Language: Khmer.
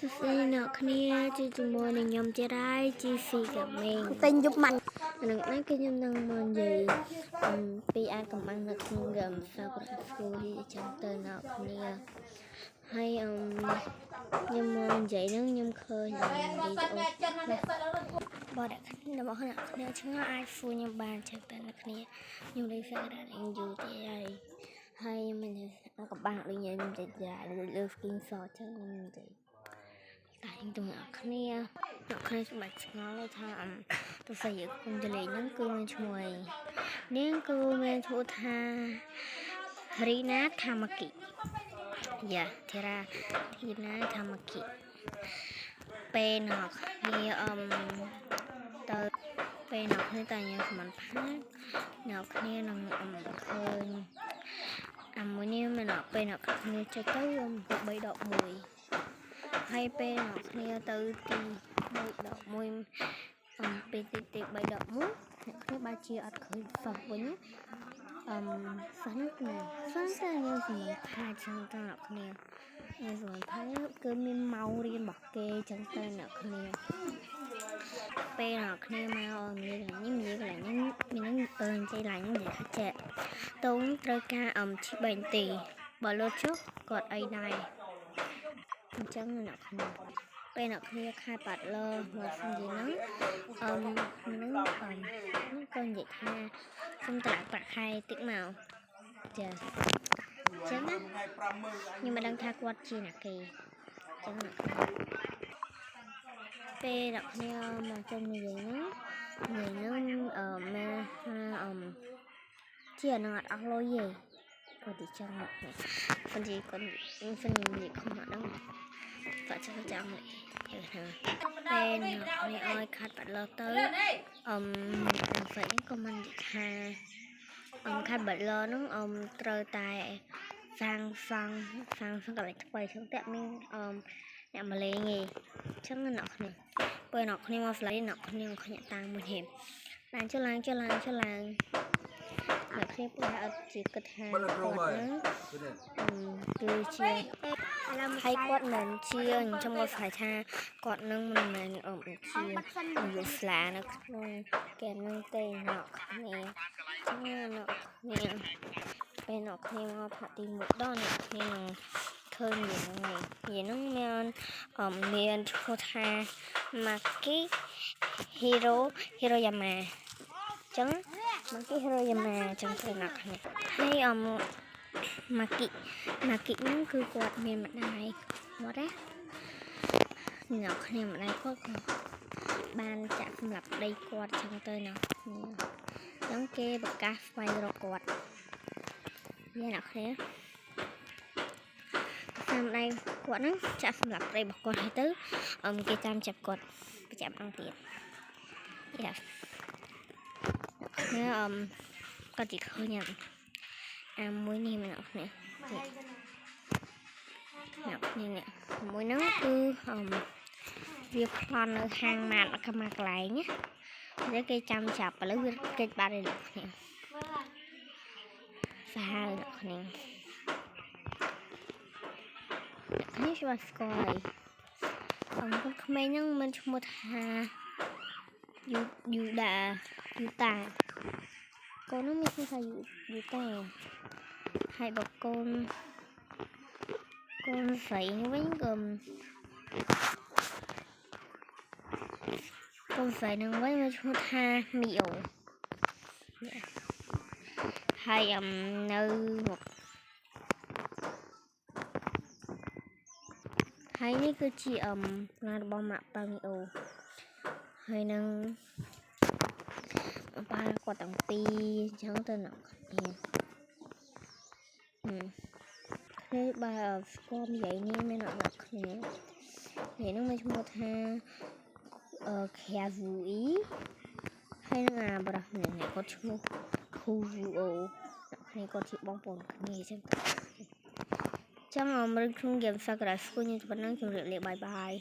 សួស្តីអ្នកគ្នាជួបជាមួយនឹងខ្ញុំទៀតហើយ GC Gaming ទិញយប់ម៉ាន់ នឹងនេះគឺខ្ញុំនឹងមកនិយាយអំពីអាចកំបាំងនៅក្នុង game Sakura School អញ្ចឹងទៅអ្នកគ្នាហើយអមខ្ញុំមកនិយាយហ្នឹងខ្ញុំឃើញវីដេអូបើអ្នកគ្នារបស់អ្នកគ្នាឆ្ងល់អាចសួរខ្ញុំបានចឹងទៅអ្នកគ្នាខ្ញុំលេង Sakura នឹងយូរទៀតហើយហើយខ្ញុំមិនកំបាំងដូចខ្ញុំនិយាយលើ screenshot ចឹងខ្ញុំនិយាយ តែខ្ញុំទៅអ្នកគ្នាអ្នកគ្នាច្បាច់ឆ្ងល់ថាអមទស្សនយើងគុំចលេងហ្នឹងគឺមានឈ្មោះអីនាងគឺមានឈ្មោះថារីណាថាម៉ាគីយ៉ាធីរ៉ាធីណាថាម៉ាគីពេលអ្នកគ្នាអមទៅពេលអ្នកគ្នាតែញ៉ាំសមនផាអ្នកគ្នានឹងអមឃើញអាមួយនេះមិនអត់ពេលអ្នកគ្នាចុចទៅ3ដក1ហើយពេលអ្នកគ្នាទៅទី3ដក1អំពីទី3ដក1អ្នកគ្នាបើជាអត់ឃើញសោះវិញអឹមសោះនោះណាសោះតែខ្ញុំសម្រាប់ថាចឹងទៅអ្នកគ្នាខ្ញុំសម្រាប់ថាគឺមានម៉ោងរៀនរបស់គេចឹងទៅអ្នកគ្នាពេលអ្នកគ្នាមកមាននេះមានកន្លែងនេះមាននឹងអឺនិយាយឡើងនិយាយថាចេះតងត្រូវការអមឈី3នាទីបើលើចុះគាត់អីដែរអញ្ចឹងអ្នកគ្នាពេលអ្នកគ្នាខែបាត់លើមកនិយាយហ្នឹងអឹមហ្នឹងអឹមហ្នឹងក៏និយាយថាសុំតម្លៃប្រាក់ខែតិចមកចាអញ្ចឹងណាខ្ញុំមិនដឹងថាគាត់ជាអ្នកគេអញ្ចឹងអ្នកគ្នាពេលអ្នកគ្នាមកចុងនិយាយហ្នឹងនិយាយហ្នឹងអឺម៉ែថាអឹមជានឹងអត់អស់លុយទេគាត់ទីចង់មកគាត់និយាយគាត់ខ្ញុំនិយាយខំអត់ដឹង គាត់ចង់ចង់និយាយថាពេលអ្នកនេះឲ្យខាត់បាត់លើទៅអឹមហ្វេនេះក៏មិននិយាយថាអឹមខាត់បាត់លើហ្នឹងអឹមត្រូវតែសាងសង់សាងសង់កន្លែងថ្មីចឹងតែមានអឹមអ្នកមកលេងឯងចឹងអ្នកគ្នាពេលអ្នកគ្នាមកស្លាយអ្នកគ្នាឃើញតាមមួយហេឡើងចុះឡើងចុះឡើងចុះឡើងអ្នកគ្នាព្រោះអត់ជាគិតថាគាត់ហ្នឹងគឺជាហើយគាត់មិនជាអញ្ចឹងមកស្រាយថាគាត់នឹងមិនមែនអមជាមនុស្សស្លានៅក្នុងគេនឹងទេអ្នកគ្នាចឹងអ្នកគ្នាពេលអ្នកគ្នាមកផាទីមួយដល់អ្នកគ្នានឹងឃើញយ៉ាងហ្នឹងយ៉ាងហ្នឹងមានអមមានឈ្មោះថា Maki Hero Hiroyama ចឹង Maki Hiroyama ចឹងទៅអ្នកគ្នាហើយអមម៉ាគីម៉ាគីហ្នឹងគឺគាត់មានម្ដាយគាត់ណាអ្នកគ្នាម្ដាយគាត់ក៏បានចាក់សម្រាប់ប្តីគាត់ចឹងទៅណាគ្នាចឹងគេប្រកាសស្វែងរកគាត់យាអ្នកគ្នាតាមម្ដាយគាត់ហ្នឹងចាក់សម្រាប់ប្តីរបស់គាត់ហើយទៅអមគេតាមចាប់គាត់ប្រចាំអង្គទៀតយ៉ាគ្នាអមគាត់ជាឃើញអាមួយនេះមែនអ្នកគ្នាអ្នកគ្នានេះមួយហ្នឹងគឺអមវាប្លន់នៅហាងម៉ាតកមកកន្លែងណាតែគេចាំចាប់ឥឡូវវាគេចបាត់ហើយអ្នកគ្នាសាហាវអ្នកគ្នាអ្នកគ្នាច្បាស់ស្គាល់ហើយអង្គក្មេងហ្នឹងមានឈ្មោះថាយូយូដាយូតាកូនហ្នឹងមានឈ្មោះថាយូយូតាហើយបើកូនកូនស្រីវិញក៏កូនស្រីនឹងវិញមានឈ្មោះថាមីអូហើយអមនៅមកហើយនេះគឺជាអមឡានរបស់ម៉ាក់ប៉ាមីអូហើយនឹងប៉ាគាត់ទាំងពីរអញ្ចឹងទៅអ្នកគ្នាគ្នាបើស្គាល់និយាយនេះមានអ្នកគ្នានិយាយនឹងមានឈ្មោះថាអឺ Kazui ហើយនឹងអាប្រុសម្នាក់នេះគាត់ឈ្មោះ Kuzuo អ្នកគ្នាគាត់ជាបងប្អូនគ្នាអញ្ចឹងចាំអមរឿងក្នុង game Sakura School ខ្ញុំប៉ុណ្ណឹងជម្រាបលា bye bye.